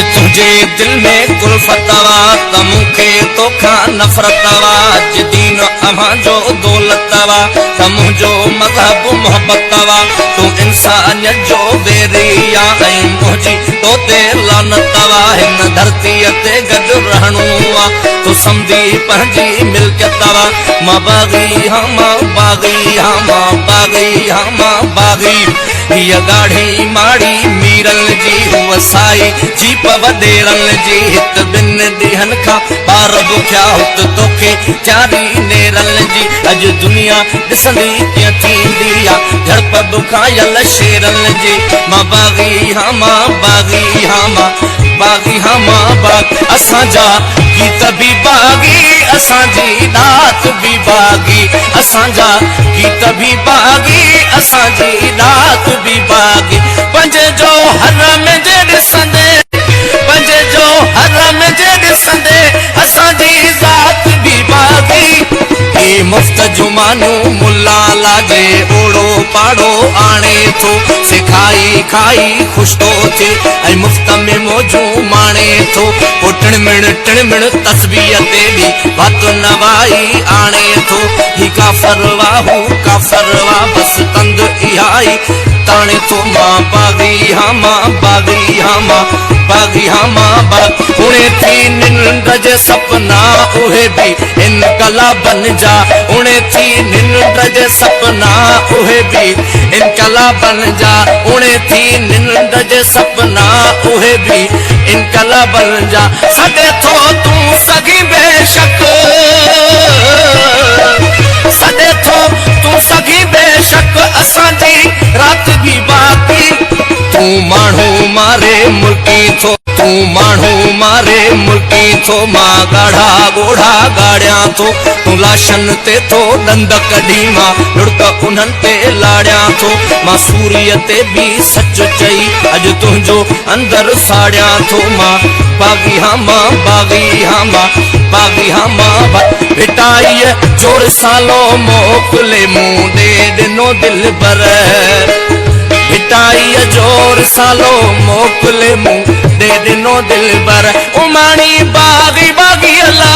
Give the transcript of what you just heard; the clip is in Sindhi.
جي تنهنجي دل ۾ ڪلفت آ ته مون کي توکان نفرت آ. جي دين اوهان جو دولت آ ته منهنجو مذهب محبت آ. تون انسانيت جو ويري آ ۽ منهنجي تو تي لعنت آ. هن ڌرتيء تي گڏ رهڻو آ، تون سمجهي پنهنجي ملڪيت آ. مان باغي هان، مان باغي هان، مان باغي هان، مان باغي. هيء ڳاڙهي ماڙي ميرن جي، هوء سائي جيپ وڏيرن جي. هت ٻن ڏينهن کان ٻار بکيا، هت توکي تياري نيرن جي. اڄ دنيا ڏسندي ڪيئن ٿيندي آ جهڙپ بکايل شيرن جي. مان باغي هان، مان باغي هان، مان باغي هان، مان باغ. اسان جا گيت به باغي، اسان جي ڏات به باغي. اسان جا گيت به باغي، اسان جي ڏات به باغي. پنج جو حرم جي ڏسندي، پنج جو حرم جي ڏسندي، اسان جي ذات به باغي. هي مفت جون مانيون ملا لاجي اوڙو پاڙو آڻي ٿو، سکائي کائي خوش ٿو ٿئي ۽ مفت ۾ موجون ماڻي ٿو. پوء ٽڻمڻ ٽڻمڻ تسبيح تي به وات نوائي آڻي ٿو. هي ڪافر وا، هو ڪافر وا، بس تند اها ئي تاڻي ٿو. مان باغي هان، مان باغي هان، مان باغي هان، مان باغ. اڻي ٿي ننڊ جي سپنا اهي به انقلابن جا، اڻي ٿي ننڊ جي سپنا اهي به انقلابن جا، اڻي ٿي ننڊ جي سپنا اهي به انقلابن جا. سڏي ٿو تون سگهين بيشڪ، سڏي ٿو تون سگهين بيشڪ، اسان جي رات به باقي. تون ماڻهو ماري ملڪي ٿو، تون ماڻهو ماري ملڪي ٿو، مان ڳاڙها ڳوڙها ڳاڙيان ٿو. تون لاشن تي ٿو ڏند ڪڍي، مان لڙڪ انهن تي لاڙيان ٿو. مان سوريء تي به سچ چئي اڄ تنهنجو اندر ساڙيان ٿو. مان باغي هان، مان باغي هان، مان باغي هان، مان. ڀٽائيء جو رسالو موڪلي مون ڏي ڏنو دلبر، ڀٽائيء جو رسالو موڪلي مون ڏي ڏنو دلبر. اماڻي باغي باغي لا،